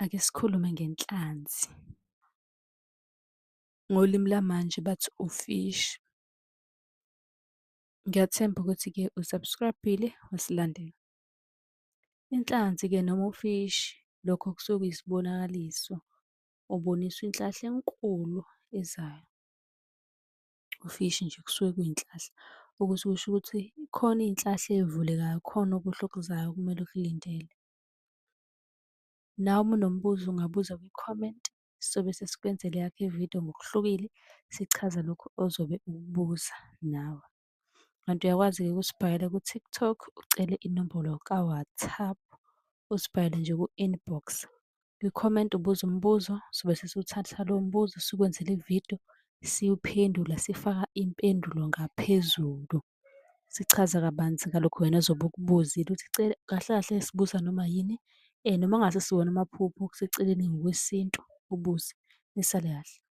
Ake sikhulume ngenhlanzi, ngolimi lamanje bathi ufishi. Ngiyathemba ukuthi-ke u-subscribe-ile wasilandela. Inhlanzi-ke noma ufishi, lokho kusuke kuyisibonakaliso, uboniswa inhlahla enkulu ezayo. Ufishi nje kusuke kuyinhlahla, okusuke kusho ukuthi khona iy'nhlahla ey'vulekayo, khona okuhle okuzayo okumele ukulindele. Nawe uma unombuzo ungabuza kwi-comment, sobe sesikwenzela eyakho ividiyo ngokuhlukile, sichaza lokhu ozobe ukubuza nawe. Kanti uyakwazi-ke ukusibhalela ku-TikTok, ucele inombolo ka-WhatsApp, usibhalele nje ku-inbox. Kwi-comment ubuze umbuzo, sobe sesiwuthatha lowo mbuzo sikwenzele ividiyo, siwuphendula sifaka impendulo ngaphezulu. Sichaza kabanzi ngalokho wena ozobe ukubuzile ukuthi kahle kahle sibuza noma yini, noma kungase siwona amaphupho, kuseceleni ngokwesintu, ubuze. Nisale kahle.